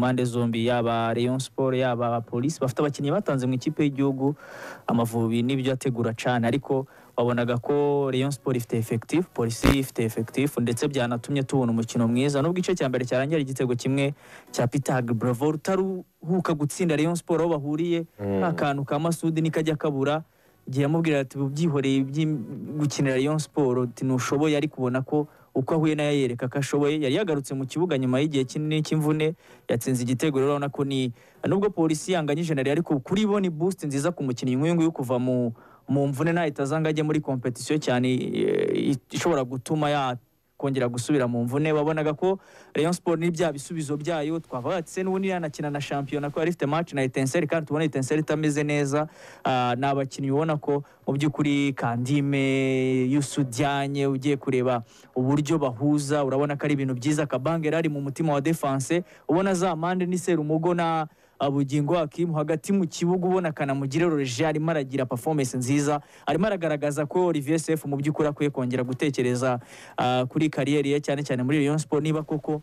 mpande zombi, yaba Rayon Sport, yaba Polisi, bafite abakinnyi batanze mu ikipe y'igihugu Amavubi n'ibyo ategura cyane, ariko wabonaga ko Rayon Sport ifite effectif, Polisi ifite effectif, ndetse byanatumye tubona umukino mwiza nubwo igice cya mbere cyarangira igitego kimwe cya Peter Bravo utaruhuka gutsinda Rayon Sport aho bahuriye. Nta kantu ka Masudi nikajya kabura igihe yamubwira ati byihoreye gukinira Rayon Sport, ati ntushoboye, ariko ubona ko uko ahuye nayo yereka ko ashoboye. Yari yagarutse mu kibuga nyuma y'igihe kinini cy'imvune, yatsinze igitego. Rero urabona ko ni nubwo Polisi yanganyije na Rayon, ariko kuri bo ni boost nziza ku mukinnyi nk'uyu nguyu kuva mu mvune ntahita aza ngo ajye muri competition cyane ishobora gutuma yakongera gusubira mu mvune. Wabonaga ko Rayon Sport ni bya bisubizo byayo twavuga ati se n'ubundi yanakina na shampiyona ko yari ifite match na Etincelle, kandi tubona Etincelle itameze neza. Ni abakinnyi ubona ko mu by'ukuri Kandime, Youssou Diagne, ugiye kureba uburyo bahuza urabona ko ari ibintu byiza. Kabange yari ari mu mutima wa defense, ubona za mande ni Serumugo na Bugingo Hakim hagati mu kibuga, ubona Kanamugire Roger arimo aragira performance nziza, arimo aragaragaza ko Olivier Sefu mu by'ukuri akwiye kongera gutekereza kuri kariyeri ye, cyane cyane muri Rayon Sport, niba koko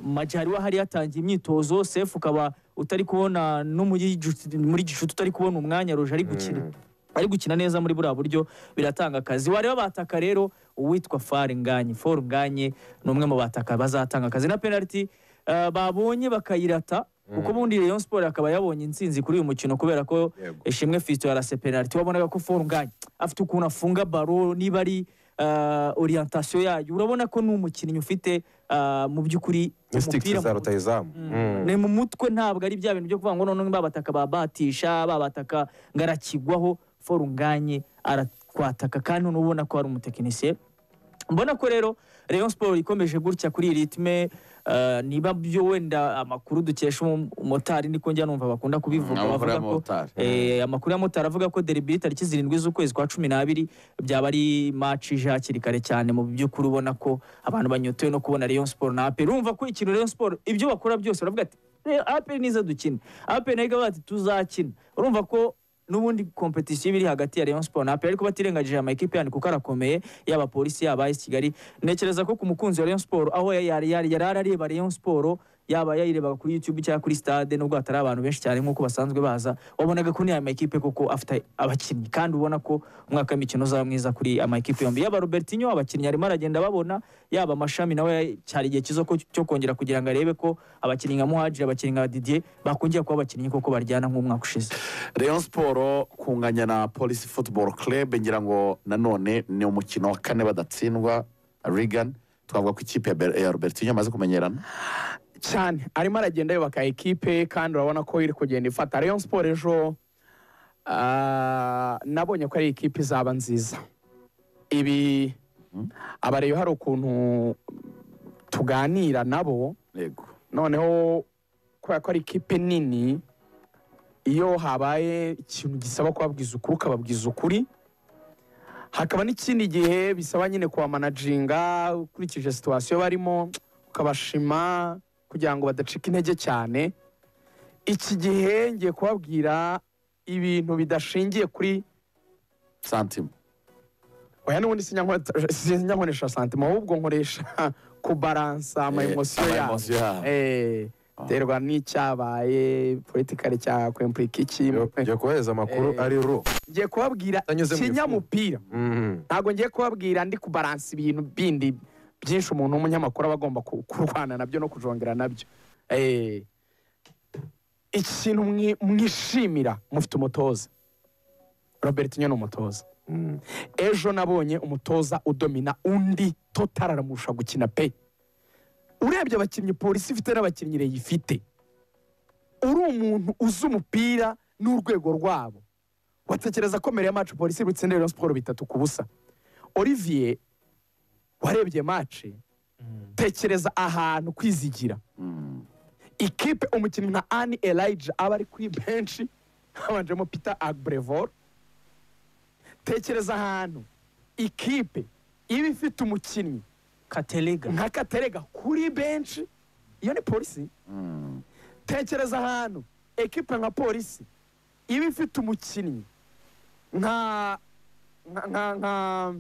Majaliwa hari yatangiye imyitozo, Sefu ukaba utari kubona no muri Gicuti utari kubona umwanya, Roger ari gukina, ari gukina neza muri buriya buryo, biratanga akazi. Wareba bataka rero uwitwa Fall Ngagne, Fall Ngagne ni umwe mu bataka bazatanga akazi na penalty babonye bakayirata, kuko ubundi Rayon Sport akaba yabonye intsinzi kuri uyu mukino kubera ko Ishimwe Fiston yarase penalty. Wabonaga ko Fall Ngagne afite ukuntu afunga baro, niba ari orientation yayo, urabona ko ni umukinnyi ufite mu by'ukuri umupira za rutahizamu ni mu mutwe, ntabwo ari bya bintu byo kuvuga ngo none babataka babatisha babataka ngarakigwaho. Fall Ngagne arakwataka kandi unubona ko ari umutekinisiye. Mbona ko rero Rayon Sport ikomeje gutya kuri ritme, niba byo wenda amakuru dukesha umumotari niko njya numva bakunda kubivuga, bavuga ko amakuru ya motari avuga ko derby tariki 7 z'ukwezi kwa 12 byaba ari match ije hakiri kare cyane. Mu by'ukuri ubona ko abantu banyotewe no kubona Rayon Sport na APR. Urumva ko ikintu Rayon Sport ibyo bakora byose baravuga ati APR niza dukina, APR nayo bati tuzakina. Urumva ko n'ubundi competition biri hagati ya Rayon Sport na APR, ariko batirengagije ama equipe yandi kuko arakomeye, yaba Polisi yaba AS Kigali. Ntekereza ko ku mukunzi wa Rayon Sport aho yari arareba Rayon Sport, yaba yayirebaga kuri YouTube cyangwa kuri stade, nubwo hatari abantu benshi cyane nk'uko basanzwe baza, wabonaga ko ni ama equipe koko afite abakinnyi, kandi ubona ko umwaka w'imikino uzaba mwiza kuri ama equipe yombi. Yaba Robertinho abakinnyi arimo aragenda babona, yaba Mashami nawe cyari igihe cyiza cyo kongera kugira ngo arebe ko abakinnyi nka Muhadjiri, abakinnyi nka Didier bakongera kuba abakinnyi koko baryana nk'umwaka ushize. Rayon Sport kunganya na Police Football Club, ngira ngo nanone ni umukino wa kane badatsindwa. Regan, twavuga ko ikipe ya Robertinho amaze kumenyerana cyane, arimo aragenda yubaka ekipe kandi urabona ko iri kugenda ifata. Rayon Sport ejo nabonye ko ari ekipe izaba nziza. Ibi abareyo hari ukuntu tuganira nabo, yego, noneho kubera ko ari ekipe nini, iyo habaye ikintu gisaba kubabwiza ukuri ukababwiza ukuri, hakaba n'ikindi gihe bisaba nyine kubamanajinga ukurikije situation barimo, ukabashima kugira ngo badacika intege cyane. Iki gihe ngiye kubabwira ibintu bidashingiye kuri santime. Oya, n'ubundi sinyankoresha santime, ahubwo nkoresha kubaransa ama emotion yabo. Terwa n'icyabaye politikare cya kwemplika iki. Ngiye kubahereza amakuru ari ro. Ngiye kubabwira kinyamupira. Ntabwo ngiye kubabwira ndi kubaransa ibintu bindi byinshi umuntu w'umunyamakuru aba agomba kurwana nabyo no kujongera nabyo. Ikintu mwishimira, mufite umutoza Robertinho ni umutoza. Ejo nabonye umutoza udomina undi total aramurusha gukina pe. Urebye abakinnyi Polisi ifite n'abakinnyi Rayon ifite, uri umuntu uzi umupira n'urwego rwabo, watekereza ko mbere ya match Polisi butsinde Rayon Sport 3-0. Olivier warebye match, tekereza ahantu kwizigira ikipe umukinnyi nka Annie Elijah aba ari kuri bench habanjemo Peter Agbrevor. Tekereza ahantu ikipe iba ifite umukinnyi Katerega nka Katerega kuri bench, iyo ni Polisi. Tekereza ahantu ekipe nka Polisi iba ifite umukinnyi nka nka nka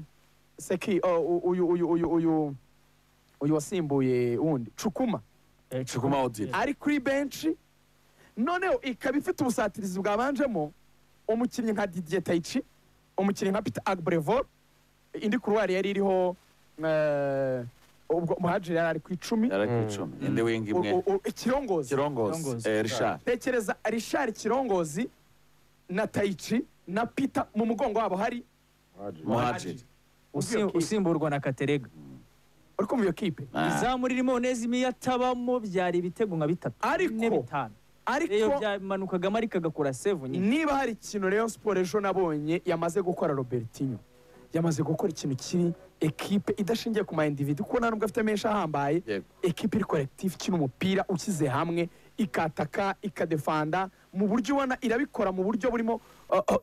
Seki, uyu wasimbuye wundi Cukuma Chukuma Odile. Ari kuri benshi, noneho ikaba ifite ubusatirizi bwabanjemo umukinnyi nka Didier Taichi, umukinnyi nka Peter Agbrevor. Indi couloir yari iriho ubwo Muhajiri yari ari ku 10. Yari ku 10, indi wing imwe. Kirongozi. Kirongozi. Kirongozi. Richard. Tekereza Richard Kirongozi na Taichi na Peter, mu mugongo wabo hari Muhajiri. Usimburwa na Katerega. Uri kumva iyo kipe? Izamu ririmo Onezimi yatabamo byari ibitego nka bitatu, Ariko- bine, bitanu. Ariko Iyo byamanukagamo ariko agakora save nyine. Niba hari ikintu Rayon Sport ejo nabonye yamaze gukora, Robertinho yamaze gukora ikintu kiri ekipe idashingiye ku ma individu, kuko nta nubwo afite menshi ahambaye. Ekipe iri collective, ikina umupira ushyize hamwe, ikataka, ikadefanda mu buryo ubona irabikora mu buryo burimo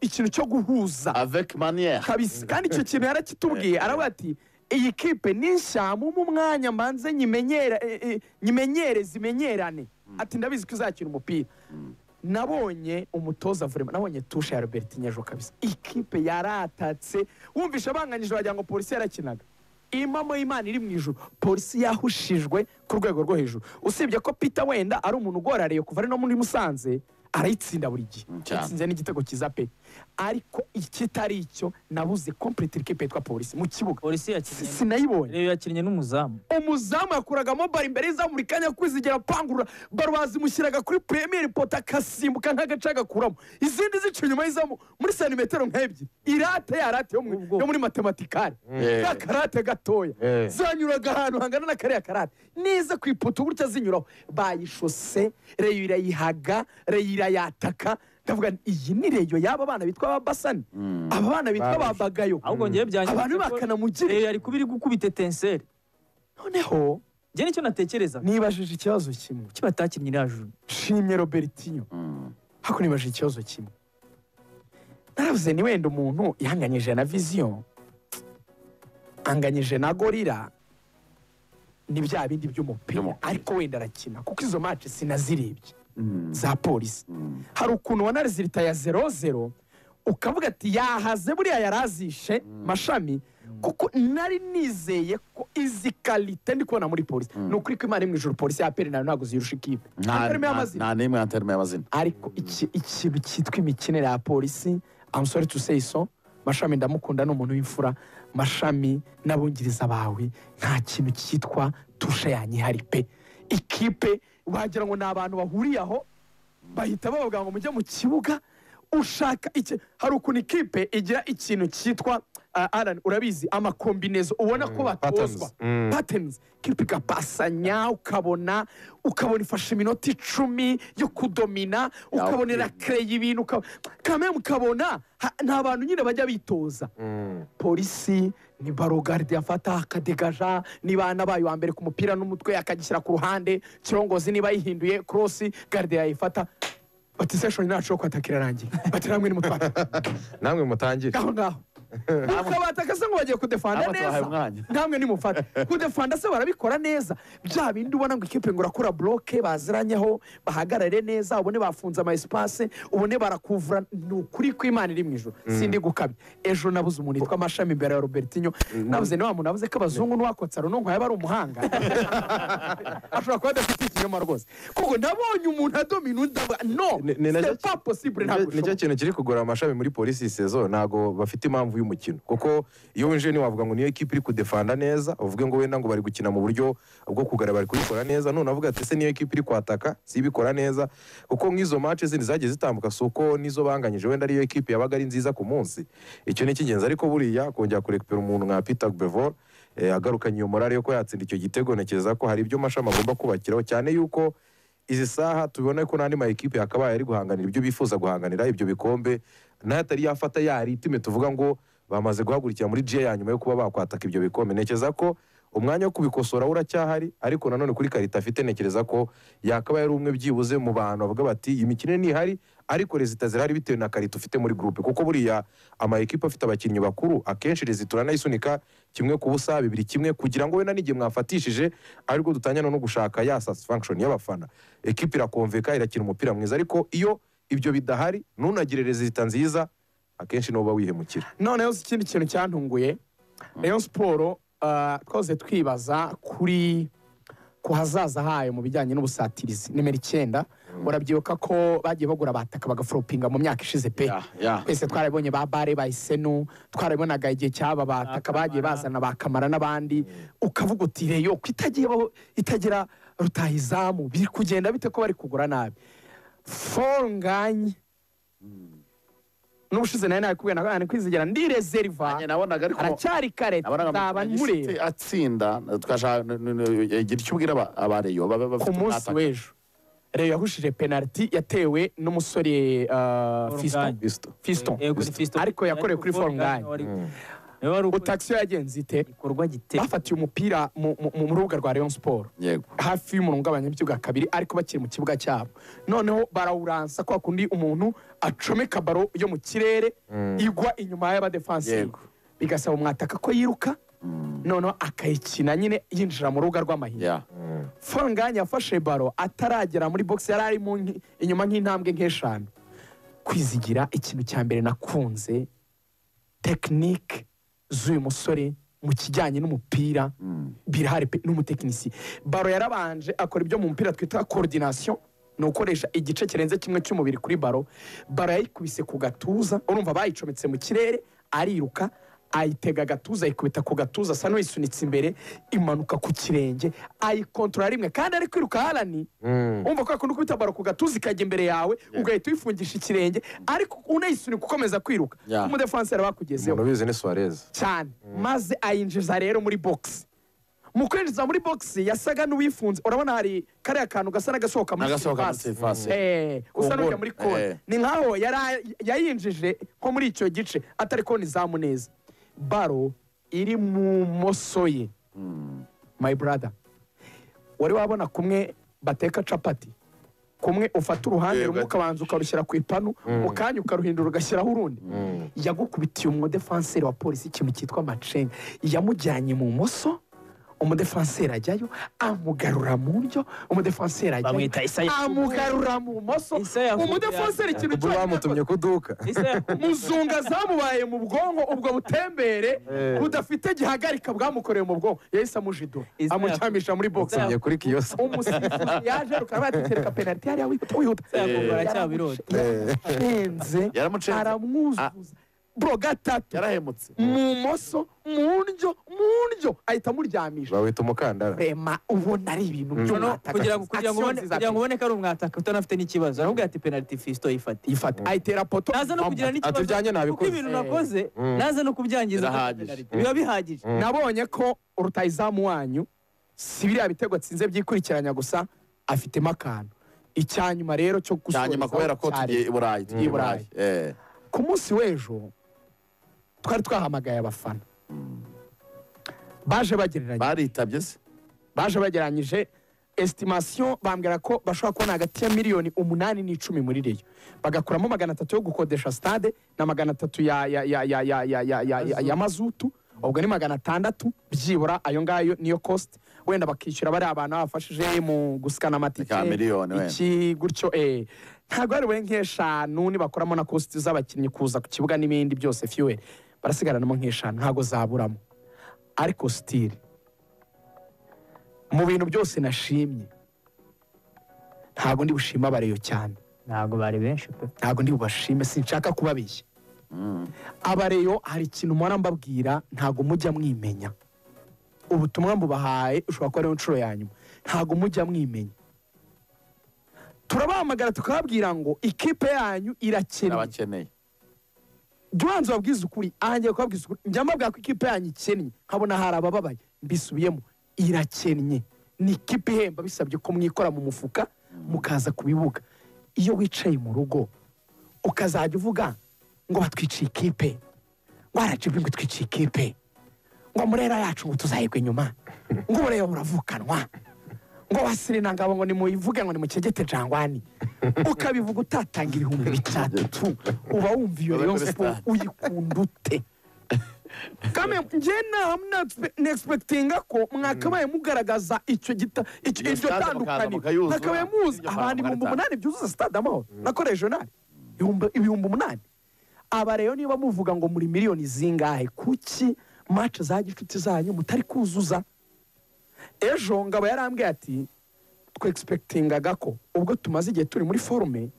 ikintu cyo guhuza. Avec manière. Kabisa. Kandi icyo kintu yarakitubwiye, aravuga ati iyi kipe ni nshya, mu mwanya mbanze nyimenyere, nyimenyere zimenyerane, ati ndabizi ko izakina umupira. Nabonye umutoza vraiment, nabonye touche ya Robertinho ejo kabisa. Ikipe yaratatse, wumvisha banganyije wagira ngo Polisi yarakinaga. Impamo y'Imana iri mu ijuru, Polisi yahushijwe ku rwego rwo hejuru, usibye ko Peter wenda ari umuntu ugorariye kuva ari no muri Musanze, arayitsinda buri gihe. Cyane. Yatsinze n'igitego cyiza pe, ariko ikitari icyo, nabuze complete ikipe yitwa Polisi mu kibuga. Polisi yakinnye Sinayibonye. Rayon yakinnye n'umuzamu. Umuzamu yakuragamo baro imbere y'izamu buri kanya, kwizigera apangurura baro, bazimushyiraga kuri premier poteau akasimbuka nk'agace agakuramo, izindi zica inyuma y'izamu muri santimetero nk'ebyiri, irate ya rate yo muri matematikari, ka karate gatoya, zanyuraga ahantu hangana na kariya karate neza ku ipoto gutya zinyuraho. Bayishose Rayon, irayihaga, Rayon irayataka. Ndavuga nti, iyi ni Rayon y'aba bana bitwa ba Basani, aba bana bitwa ba Bagayo, Ahubwo ngewe byanyeretse abantu ko bakanamugire. Rayon yari kuba iri gukubita Etincelle. Noneho Njye nicyo natekereza. Nibajije ikibazo kimwe. Kuki batakinnye iriya juru? Nshimye Robertinho, ariko nibajije ikibazo kimwe. Naravuze ni wenda umuntu yanganyije na Vision, anganyije na Gorilla, ni bya bindi by'umupira, By'umupira. ariko wenda arakina, kuko izo match sinazirebye za Polisi. Hari ukuntu ubona résultat ya 0-0 ukavuga ati yahaze, buriya yarazishe Mashami, kuko nari nizeye ko izi qualité ndi kubona muri Polisi, ni ukuri ko Imana iri mu ijuru, Polisi ya APR nayo ntabwo zirusha ikipe Nta en terme y'amazina. Nta n'imwe en terme y'amazina. Ariko ikintu cyitwa imikinire ya Polisi, I'm sorry to say so, Mashami ndamukunda, ni umuntu w'imfura. Mashami n'abungiriza bawe, nta kintu cyitwa touche yanyu ihari pe. Ikipe wagira ngo ni abantu bahuriye aho, bahita bavuga ngo mujye mu kibuga. Ushaka iki? Hari ukuntu ikipe igira ikintu cyitwa Alan urabizi, ama combinaisons ubona ko batozwa. Patterns. Patterns, kipe igapasanya, ukabona ifashe iminota 10 yo kudomina, ukabona irakereye ibintu, kamwe ukabona ni abantu nyine bajya bitoza. Polisi ni baro garde yafata akadegaja, niba anabaye uwa mbere ku mupira n'umutwe akagishyira ku ruhande. Kirongozi niba yihinduye cross, garde yayifata, bati session yacu yo kwataka irarangiye, bati namwe nimutwate. Namwe mutangire. Ngaho ngaho mukabataka se ngo bagiye kudefanda Namwe tubahaye neza. umwanya. Namwe nimufate kudefanda se barabikora neza, bya bindi ubona ngo ikipe ngo urakora bloc baziranyeho, bahagarare neza, ubone bafunze ama espace, ubone barakuvura. Ni ukuri kw'Imana iri mu ijuru, sindi gukabya, ejo nabuze umuntu witwa Mashami imbere ya Robertinho. Nabuze ni wa muntu nabuze ko abazungu n'uwakotsa runonko yaba ari umuhanga, ashobora kuba adafite ikinyoma rwose, kuko nabonye umuntu adomina undi avuga no, Ni nacyo c'est pas possible, ntabwo nicyo bishoboka. kintu kiri kugora Amashami muri Polisi iyi saison. Ntabwo bafite impamvu y'umukino, kuko iyo winjiye ntiwavuga ngo niyo ekipe iri kudefanda neza, uvuge ngo wenda ngo bari gukina mu buryo bwo kugara, bari kubikora neza. None avuga ati ese niyo ekipe iri kwataka si ibikora neza? Kuko nk'izo match zindi zagiye zitambuka, si uko nizo banganyije wenda ariyo ekipe yabaga ari nziza ku munsi. Icyo ni icy'ingenzi. Ariko buriya kongera kurekipera umuntu nka Peter Bevor, agarukanye iyo morale yo ko yatsinda icyo gitego, ntekereza ko hari ibyo Mashami agomba kubakiraho, cyane yuko izi saha tubona ko n'andi ma ekipe yakabaye ari guhanganira ibyo bifuza guhanganira, ibyo bikombe, nayo atari yafata ya rythme tuvuga ngo bamaze guhagurukira muri G ya nyuma yo kuba bakwataka ibyo bikombe. Ntekereza ko umwanya wo kubikosora uracyahari, ariko nanone kuri qualité afite, ntekereza ko yakabaye ari umwe byibuze mu bantu bavuga bati iyi mikino ntihari ariko résultats zirahari bitewe na qualité ufite muri groupe, kuko buriya ama ekipe afite abakinnyi bakuru akenshi résultat uranayisunika 1-0, 2-1, kugira ngo wenda n'igihe mwafatishije ariko dutangira no gushaka ya satisfaction y'abafana, ekipe irakomveka, irakina umupira mwiza. Ariko iyo ibyo bidahari, ntunagire résultat nziza, akenshi niwo uba wihemukira. Noneho si ikindi kintu cyantunguye, Rayon Sport twahoze twibaza kuri Ku hazaza hayo mu bijyanye n'ubusatirizi, nimero 9, urabyibuka ko bagiye bagura abataka bagaflopinga mu myaka ishize pe. Twese twarabibonye, ba Bare, ba Isenu, twarabibonaga igihe cy'aba bataka bagiye bazana ba Kamara n'abandi, ukavuga uti Rayon ko itagiye itagira rutahizamu, biri kugenda bite ko bari kugura nabi? Fall Ngagne, n'ubushize nawe nakubwiye na Kwizigira ndirezeriva, Nanjye nabonaga ariko aracyari kare, nabonaga nzaba mu nkureba. City atsinda, twashaka igira icyo ubwira abareyo babe Ku bafite munsi umwataka. w'ejo Rayon yahushije penalty yatewe n'umusore Fiston. Ngagne. Fiston. Fiston. Yego, ni Fiston. Ariko yakorewe kuri Fall Ngagne. Niwe wari ukora Utagisiyo yagenze ite? igikorwa giteye. Bafatiye umupira mu rubuga rwa Rayon Sport, hafi y'umurongo w'abanyagihugu kabiri, ariko bakiri mu kibuga cyabo. Noneho barawuransa kwa kundi umuntu acomeka baro yo mu kirere igwa inyuma y'abadefanseri, bigasaba umwataka ko yiruka, noneho akayikina nyine yinjira mu rubuga rw'amahina. Fall Ngagne yafashe baro ataragera muri box, yari ari inyuma nk'intambwe nk'eshanu. Kwizigira, ikintu cya mbere nakunze, technique z'uyu musore mu kijyanye n'umupira birahari pe, n'umutekinisiye. Baro yarabanje akora ibyo mu mupira twita coordination, ni ukoresha igice kirenze kimwe cy'umubiri kuri baro. Baro yayikubise ku gatuza, urumva bayicometse mu kirere, ariruka ayitega agatuza, ayikubita ku gatuza, asa n'uyisunitse imbere, imanuka ku kirenge, ayikontorora rimwe kandi ari kwiruka harani. Umva ko akunda ukubita baro ku gatuza ikajya imbere yawe, ugahita uyifungisha ikirenge, ariko unayisunika ukomeza kwiruka, umudefanseri bakugezeho. Umuntu ubizi ni Suarez. Cyane. Maze ayinjiza rero muri box. Mu kwinjiza muri box yasaga n'uwifunze. Urabona hari kariya kantu gasa n'agasohoka muri N'agasohoka muri surface. surface. Usa Ku n'ujya nguni. muri kona. Ni nkaho yari yayinjije nko muri icyo gice, atari kubona izamu neza. Baro iri mu moso ye, my brother, wari wabona kumwe bateka capati, kumwe ufata uruhande rumwe ukabanza ukarushyira ku ipanu, mu kanya ukaruhindura ugashyiraho urundi? Yagukubitiye umudefanseri wa Polisi ikintu cyitwa macenga. Yamujyanye mu moso, umudefanseri ajyayo, amugarura mu ndyo, umudefanseri ajyayo, Bamwita Issa Yakubu. amugarura mu moso. Issa Yakubu. Umudefanseri ikintu Ubwo cyonyine bamutumye kuduka. Issa Yakubu. Muzunga zamubaye mu bwonko, ubwo butembere budafite gihagarika bwamukoreye mu bwonko, yahise amujidura, Issa Yakubu. amucyamisha muri box. Issa Bamutumye kuri kiyosa. Umusifuzi yaje rukaba batekereka penalty hariya, wihuta wihuta. Issa Yakubu aracyabirota. Yaramucenze. Yaramucenze. Aramwuzuza bro, gatatu. Yarahemutse. Mu moso, mu ndyo, mu ndyo, ahita amuryamisha. Bawita umukandara. Rema ubona ari ibintu Noneho by'umwataka. kugira ngo Action ubone nziza kugira ngo pe. ubone ko ari umwataka utanafite n'ikibazo, aramubwira ati: "Penalty, Fiston, yifate." Yifate, ayitera poto. Naza no kugira n'ikibazo Ati, "Ibyanjye kuko nabikoze." ibintu nakoze, naza no kubyangiza." Birahagije. Penalty. Biba bihagije. Nabonye ko rutayizamu wanyu si biriya bitego atsinze byikurikiranya gusa, afitemo akantu. Icyanyuma rero cyo Cyanyuma, kubera ko cyari- tugiye i Burayi, tugiye i I Burayi. Burayi. Ku munsi w'ejo twari twahamagaye abafana, baje bagereranya. Baritabye se? Baje bagereranyije estimation, bambwira ko bashobora kubona hagati ya miliyoni 8 n'icumi muri Rayon, bagakuramo 300 yo gukodesha stade na 300 ya mazutu, ubwo ni 600 byibura. Ayo ngayo niyo cost. Wenda bakishyura bariya abantu babafashije mu gusikana amatike, Ka miliyoni wenda. iki gutyo, ntabwo ari bube nk'eshanu. Nibakuramo na cost z'abakinnyi kuza ku kibuga n'ibindi byose, fuel, barasigaranamo nk'eshanu, ntabwo zaburamo. Ariko still, mu bintu byose nashimye, ntabwo ndi bushime abareyo cyane. Ntabwo bari benshi pe. Ntabwo ndi bubashime, sinshaka kubabeshya. Abareyo, hari ikintu mpora mbabwira, ntabwo mujya mwimenya. Ubutumwa mbubahaye, ushobora kuba ariyo nshuro ya nyuma. Ntabwo mujya mwimenya. Turabahamagara tukababwira ngo ikipe yanyu irakennye. Abakeneye. Jya ubanza ubabwize ukuri. Ahangiye kubabwiza ukuri, njya mbabwira ko ikipe yanyu ikennye, nkabona hari abababaye. Mbisubiyemo, irakennye. Ni ikipe ihemba, bisabye ko mwikora mu mufuka mukaza ku bibuga. Iyo wicaye mu rugo ukazajya uvuga ngo batwiciye ikipe, ngo RGB ngo itwiciye ikipe, ngo murera yacu ngo tuzahirwe inyuma, ngo ubureba buravukanwa, ngo wasirina ngabo, ngo nimuyivuge, ngo nimukegete Jangwani, ukabivuga utatanga 3000, uba wumva iyo Rayon Sport uyikunda ute? Kame njye nexpectinga ko mwakabaye mugaragaza icyo gita icyo Iyo iryo stade mukaza tandukaniro. mukayuzura. Mwakabaye muzi Iryo abantu faranga 8000 byuzuza stade Amahoro nako regional, 8000. Aba rero niba muvuga ngo muri miliyoni zingahe, kuki match za gicuti zanyu mutari kuzuza? Ejo Ngabo yarambwiye ati twexpectingaga ko ubwo tumaze igihe turi muri forme,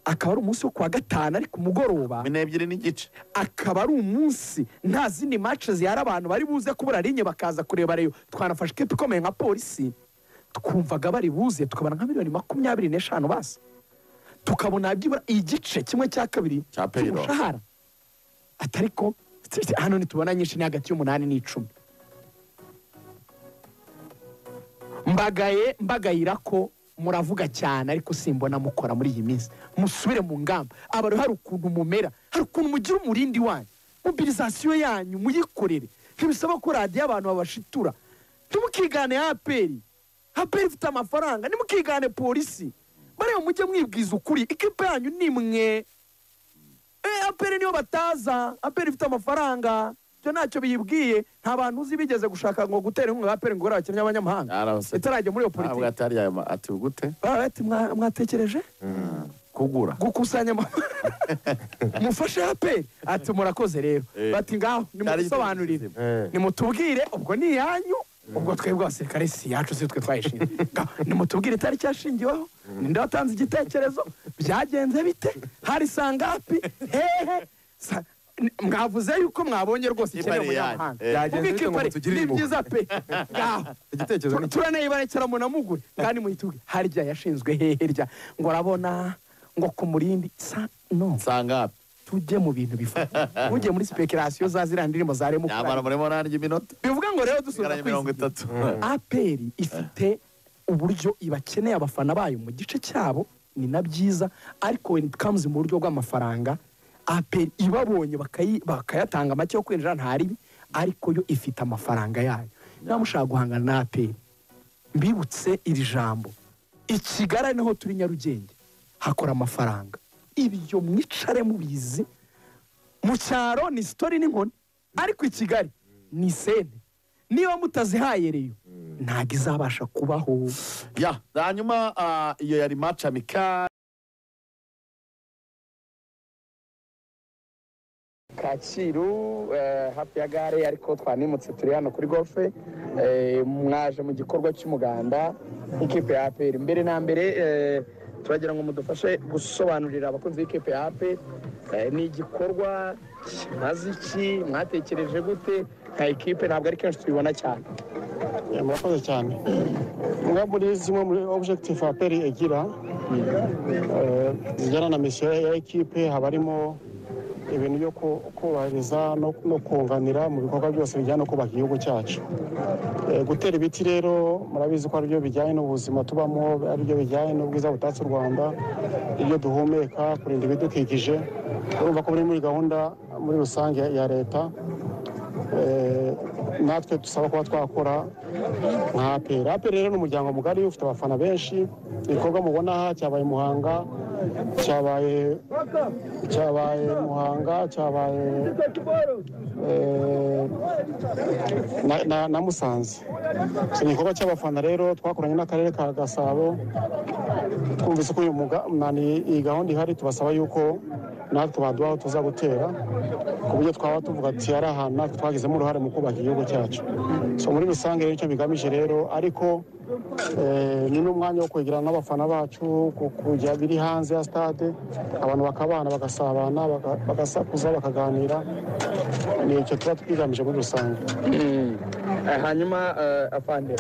akaba ari umunsi wo kuwa gatanu ariko umugoroba 12:30, akaba ari umunsi nta zindi match zihari, abantu bari buze kubura linye bakaza kureba Rayon. Twanafashe ikipe ikomeye nka Polisi, twumvaga bari buze tukabona nka miliyoni 25, basi tukabona byibura igice kimwe cya kabiri Cya payroll. cy'umushahara. Atariko hano ntitubona nyinshi, ni hagati y'umunani n'icumi. Mbagaye mbagayira ko muravuga cyane ariko simbona mukora muri iyi minsi. Musubire mu ngamba. Aba rero hari ukuntu mumera, hari ukuntu mugira umurindi wanyu, mobilisation yanyu muyikorere. Ntibisaba ko radiyo abantu babashitura. Ntimukigane APR, APR ifite amafaranga. Ntimukigane Polisi, bareba mujye mwibwiza ukuri, ikipe yanyu ni mwe. APR niyo bataza, APR ifite amafaranga, ibyo ntacyo biyibwiye. Nta bantu uzi bigeze gushaka ngo gutera inkunga APR ngo abakinnyi b'abanyamahanga itarajya muri iyo Ntabwo politiki. atari ayo ati gute Baba bati mwatekereje kugura gukusanya mufashe APR, ati murakoze rero. Bati ngaho nimudusobanurire, nimutubwire, ubwo ni iyanyu, ubwo twebwe abasirikare si iyacu, si twe twayishinze. Ngaho nimutubwire itariki yashingiweho, ninde watanze igitekerezo, byagenze bite, hari sangapi, hehe. Mwavuze yuko mwabonye rwose Ikipe ikeneye ari iyanyu. umunyamahanga. Byagenze Ubwo bite ngo ikipe mutugirire ni impuhwe? byiza pe, ngaho Igitekerezo ni turanayibarekera munamugure kandi muhitubwe harya yashinzwe hehe, rya ngo urabona ngo ku murindi sa no Nsanga tujye mu bintu bifata, ujye muri speculation za ziriya ndirimbo za Remo. Nyamara murimo narya iminota Bivuga ngo rero dusoza isigaranye mirongo kwizigira. itatu. APR ifite uburyo ibakeneye abafana bayo mu gice cyabo, ni na byiza, ariko when it comes mu buryo bw'amafaranga, APR ibabonye bakayatanga make yo kwinjira nta ribi, ariko yo ifite amafaranga yayo. Niba mushaka guhangana na APR, mbibutse iri jambo: i Kigali ari naho turi, Nyarugenge hakora amafaranga. Ibyo mwicare mubizi. Mu cyaro ni story n'inkoni, ariko i Kigali ni sente. Niba mutazihaye Rayon, ntabwo izabasha kubaho. Ya hanyuma iyo yari match amical. Kacyiru, hafi ya gare, ariko twanimutse turi hano kuri golf. Mwaje mu gikorwa cy'umuganda nk'ikipe ya APR. Mbere na mbere, turagira ngo mudufashe gusobanurira abakunzi b'ikipe ya APR, ni igikorwa kimaze iki, mwatekereje gute nka ekipe? Ntabwo ari kenshi tubibona cyane. Murakoze cyane. Mwa muri zimwe muri objectif APR igira, zijyana na mission ya ekipe, haba harimo ibintu byo kubahiriza no kunganira mu bikorwa byose bijyana no kubaka igihugu cyacu. Gutera ibiti rero murabizi ko aribyo bijyanye n'ubuzima tubamo, aribyo bijyanye n'ubwiza butatse u Rwanda, ibyo duhumeka, kurinda ibidukikije. Urumva ko biri muri gahunda muri rusange ya leta. Natwe dusaba kuba twakora nka APR. APR rero ni umuryango mugari ufite abafana benshi. Ibikorwa mubona aha cyabaye Muhanga, cyabaye Muhanga, cyabaye na Musanze. So, ni igikorwa cy'abafana rero twakoranye n'akarere ka Gasabo. Twumvise ko uyu nani, iyi gahunda ihari, tubasaba yuko natwe baduha aho tuza gutera, ku buryo twaba tuvuga ati hari ahantu natwe twagizemo uruhare mu kubaka igihugu cyacu. So muri rusange rero icyo bigamije rero, ariko ni n'umwanya wo kwegerana n'abafana bacu, kujya biri hanze ya stade, abantu bakabana, bagasabana, bagasakuza, bakaganira. Ni icyo tuba twigamije muri rusange. Hanyuma afande,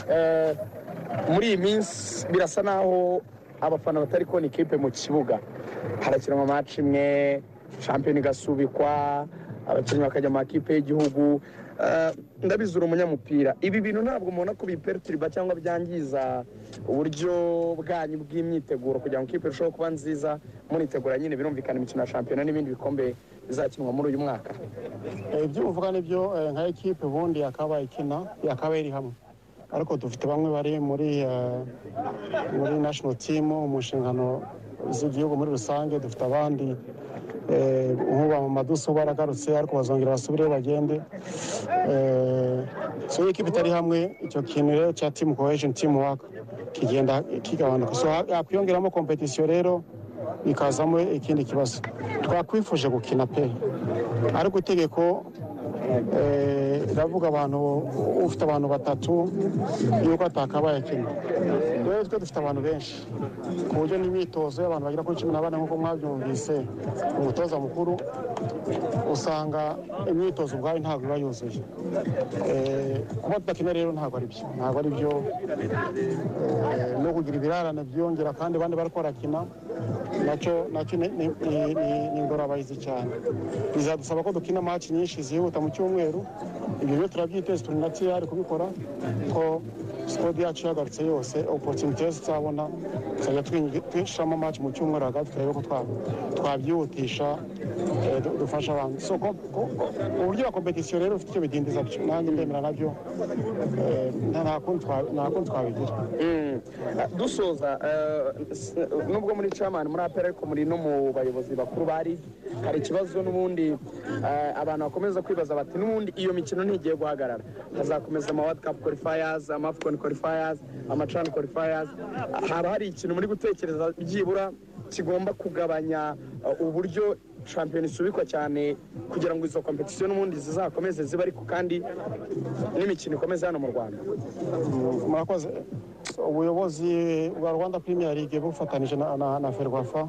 muri iyi minsi birasa naho abafana batari kubona ikipe mu kibuga. Harakinwa match imwe, shampiyona igasubikwa, abakinnyi bakajya mu makipe y'igihugu. Ndabizi uri umunyamupira, ibi bintu ntabwo mubona ko biperturiba cyangwa byangiza uburyo bwanyu bw'imyiteguro kugira ngo ikipe irusheho kuba nziza, munitegura nyine birumvikana imikino ya shampiyona n'ibindi bikombe bizakinwa muri uyu mwaka? Ibyo uvuga nibyo. Nka ekipe ubundi yakabaye ikina, yakabaye iri hamwe, ariko dufite bamwe bari muri national team mu nshingano z'igihugu muri rusange, dufite abandi, nk'ubu Maduso baragarutse, ariko bazongera basubireyo bagende. So iyo ekipe itari hamwe, icyo kintu rero cya team cohesion, team work kigenda kigabanuka. So hakwiyongeramo competition rero bikazamo ikindi kibazo. Twakwifuje gukina pe, ariko itegeko Iravuga abantu ufite abantu batatu yuko atakabaye akina. Rero twe dufite abantu benshi ku buryo n'imyitozo y'abantu bagera kuri 14, nk'uko mwabyumvise umutoza mukuru, usanga imyitozo ubwayo ntabwo iba yuzuye. Kuba tudakina rero ntabwo ari byo, ntabwo ari byo. No kugira ibirarane byiyongera kandi abandi bari barakina, nacyo ni ingorabahizi cyane. Bizadusaba ko dukina match nyinshi zihuta mu cyumweru. Ibyo rero turabyiteze, turi na tiyari kubikora, ko squad yacu yagarutse yose, opportunity tuzabona tuzajya twinjiramo match mu cyumweru hagati, turebe ko twabyihutisha, dufasha abantu. So uburyo bwa competition rero ufite icyo bidindiza byo, nanjye ndemera nabyo, nta kundi twabigira. Dusoza, nubwo muri chairman muri APR ariko muri no mu bayobozi bakuru bari, hari ikibazo n'ubundi abantu bakomeza kwibaza bati n'ubundi iyo mikino ntigiye guhagarara, hazakomeza ama World Cup qualifiers, ama AFCON qualifiers, ama CHAN qualifiers. Haba hari ikintu muri gutekereza byibura kigomba kugabanya uburyo shampiyona isubikwa cyane, kugira ngo izo competition n'ubundi zizakomeze zibe, ariko kandi n'imikino ikomeze hano mu Rwanda? Murakoze. Ubuyobozi bwa Rwanda Premier League bufatanije na FERWAFA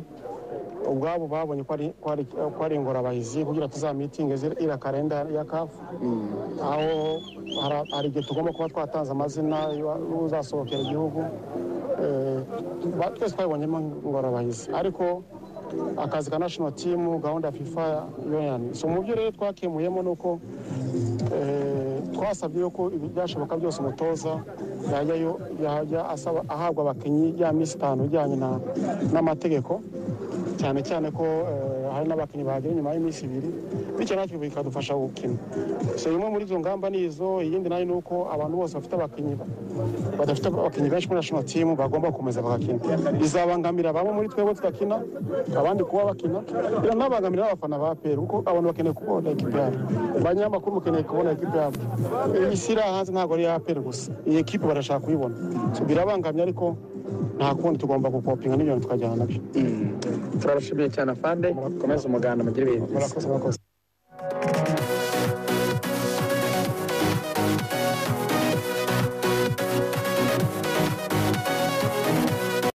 ubwabo babonye ko ari ingorabahizi kugira tuzamitinge ira kalenda ya CAF, aho hari igihe tugomba kuba twatanze amazina y'uzasohokera igihugu. Twese twabibonyemo ingorabahizi, ariko akazi ka national team, gahunda ya FIFA yonyine. So mu byo rero twakemuyemo ni uko twasabye yuko ibyashoboka byose umutoza yajya asaba ahabwa abakinnyi ya minsi 5 ijyanye n'amategeko, cyane cyane ko hari n'abakinnyi bahagera nyuma y'iminsi 2, bityo natwe bikadufasha gukina. So imwe muri izo ngamba ni izo. Iyindi nayo ni uko abantu bose bafite abakinnyi, badafite abakinnyi benshi muri national team, bagomba gukomeza bagakina. Bizabangamira bamwe muri twebwe tudakina, abandi kuba bakina, biranabangamira n'abafana ba APR, kuko abantu bakeneye kubona ekipe yabo, abanyamakuru mukeneye kubona ekipe yabo. Iyi si iri hanze ntabwo ari iya APR gusa, iyi ekipe barashaka kuyibona. So birabangamye, ariko nta kundi, tugomba gukopinga n'ibintu tukajyana nabyo. Turabashimiye cyane afande, mukomeze umuganda, mugire ibihe byiza. Murakoze, murakoze.